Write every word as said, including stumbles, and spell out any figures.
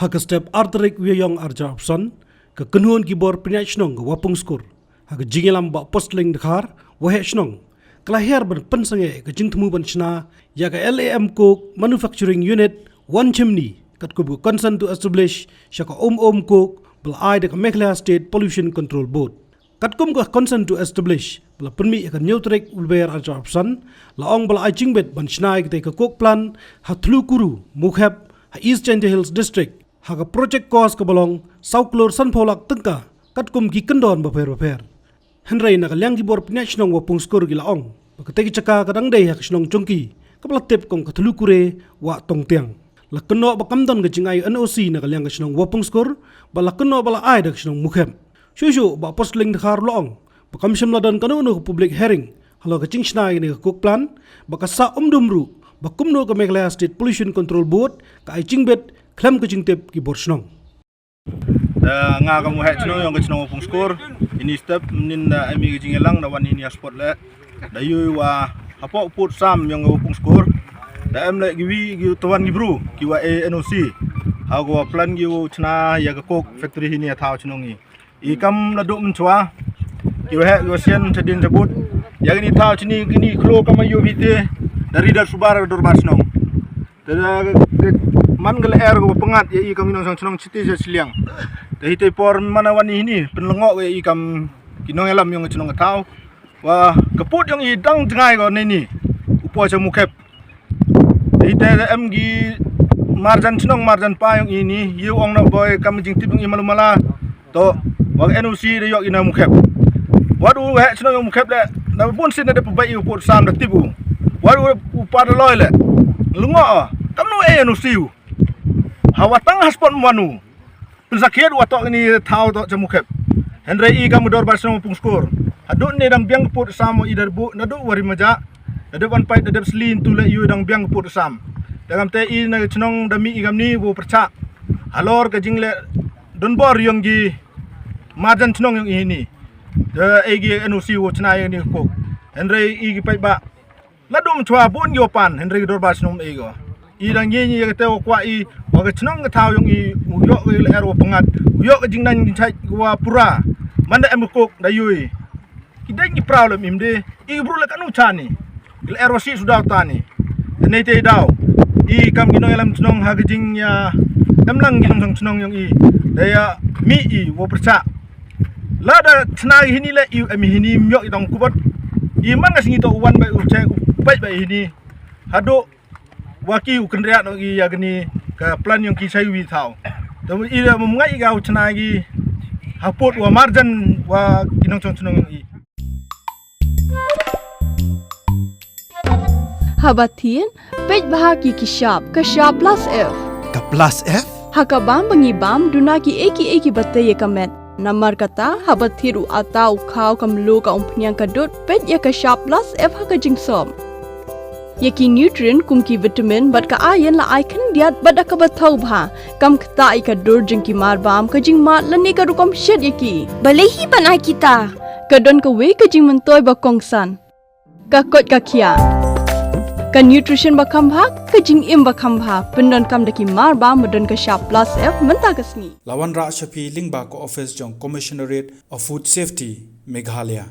Ha ka step ar tarik Wei Yong ar hajar arphew san, ka kynhun ki bor pynïaid shnong ka Wapung Skur, ha ka jingïalam Bah Postling Dkhar, Waheh Shnong, ka la hiar ban pynsangeh ka jingthmu ban shna ïa ka L A M Coke Manufacturing Unit, One Chimney, katkum ka consent to establish sha ka Om Om Coke ba la ai da ka Meghalaya State Pollution Control Board. Katkum ka consent to establish ba la pynmih ha ka hynñiew tarik u Lber ar hajar arphew san, la ong ba la ai jingbit ban shna ïa katei ka coke plant ha Thlukuru, Mukhep, ha East Jaintia Hills District, ha ka project cost kaba long saw klur sanphew lak tyngka, katkum ki kyndon bapher bapher. Hynrei na ka liang ki bor pynïaid shnong Wapung Skur ki la ong ba katei ka jaka ka dang dei ha ka shnong jong ki, kaba la tip kum ka Thlukure Wah Tongtiang. La kynnoh ba kam don ka jingai N O C na ka liang ka shnong Wapung Skur, bad la kynnoh ba la ai da ka shnong Mukhep. Shuh shuh Bah Postling Dkhar u la ong ba kam shym la don kano kano ka public hearing halor ka jingshna ïa kane ka coke plant, ba ka sah umdum ruh ba kumno ka Meghalaya State Pollution Control Board ka ai jingbit khlem ka jingtip ki bor shnong. Da nga kam u Waheh Shnong yong ka shnong Wapung Skur, ini step mynnin da em i ka jingïalang da wan ini ha spot leh. Da ïohi wa hapoh pud sam yong ka Wapung Skur, da em leh kiwi ki tuan ki bru kiwa A N O C, ha kawa plan ki u shna ïa ka coke factory hini ha thaw shnong i. I kam naduh mynchwa ki Waheh ki Wasian shadien shabut, ïa kini thaw shini kini khloo kam ïohi te da ri da subar ka dorbar shnong. Te da ka, man ka lyer kawa pyngngad ïa i kam i nongshong shnong shiti sha shiliang. Te hitei por man wan i hini pynlyngngoh ïa i kam ki nongïalam yong ka shnong ka thaw, wa ka pud yong i dang jngai ko neini, u poi sha Mukhep. Te hitei da em ki marjan shnong marjan pa yong i hini, ïa u ong na boi kam jingtip yong i malu mala. To, wa ka N O C da ïoh i na Mukhep. Wat u Waheh Shnong yong Mukhep leh, na bun sien da pynbeit i u pud sam da tip u. Wat u, u pa da loi leh. Lyngngoh, kamno A N O C u. Hawa tang ha spot mwan u. Pynsakhiat wa toh ini thaw toh sha Mukhep. Hynrei i kam u dorbar shnong Wapung Skur, haduh ne dang biang pud sam i da buh naduh wa ri maja. Da dep wan pait, da dep sli ntu leh ïa u dang biang pud sam. Da kam te i na shnong da mih i kam ni u pyrchah halor ka jingleh donbor yong ki marjan shnong yong i hini. Te ei ki N O C u shna ïa kani ka coke. Hynrei i ki paidbah, la dum chwa bun ki wa pan, hynrei ki dorbar shnong ei ko. I dang ïeng ïa kata wa kwah i, wa ka shnong ka thaw yong i, u ïoh ka lyer wa pyngngad, u ïoh ka jingnan jingchait wa pura. Man da em ka coke da ïohi. Ki dang ki praw lem im de, i ki bru la kanu chani. Ki lyer wa shi sudaw tani. Te nei te daw, i kam ki nongïalam shnong ha ka jing ïa, em lang ki nongshong shnong yong i. Da ïa mih i wa pyrchah. Lada chna i hini leh i em i hini, ym ïoh i dang kubot. I man ka sngi to u wan ba u check, u peit ba i hini. Haduh wa ki u kynriah noh i ïa kani ka plan yong ki shai wi thaw. Te i da mum ngai i ka u chna ki ha pud wa marjan wa ki nongshong shnong yong i. Haba thied, peit bha ki ki shap, ka shap plus F. Ka plus F? Ha ka bam ba ngi bam, duna ki ei ki ei ki ba tei ïa ka met. Namar kata, haba thied u ata, u khaw, ka mluh, ka umphniang, ka dud, peit ïa ka shap plus F ha ka jingsop. Ïa ki nutrient kum ki vitamin bad ka iron la ai khyndiat bad da kaba thaw bha. Kam ktah ïa ka dur jong ki mar bam, ka jingmad lane ka rukom shet ïa ki. Balei hi ban ai kita? Ka don kawei ka jingmyntoi ba kongsan. Ka koit ka khiah. Ka nutrition ba kham bha, ka jingim ba kham bha. Pyndonkam da ki mar bam ba don ka shap plus F mynta ka sngi. La wanrah sha phi lyngba ka office jong Commissionerate of Food Safety, Meghalaya.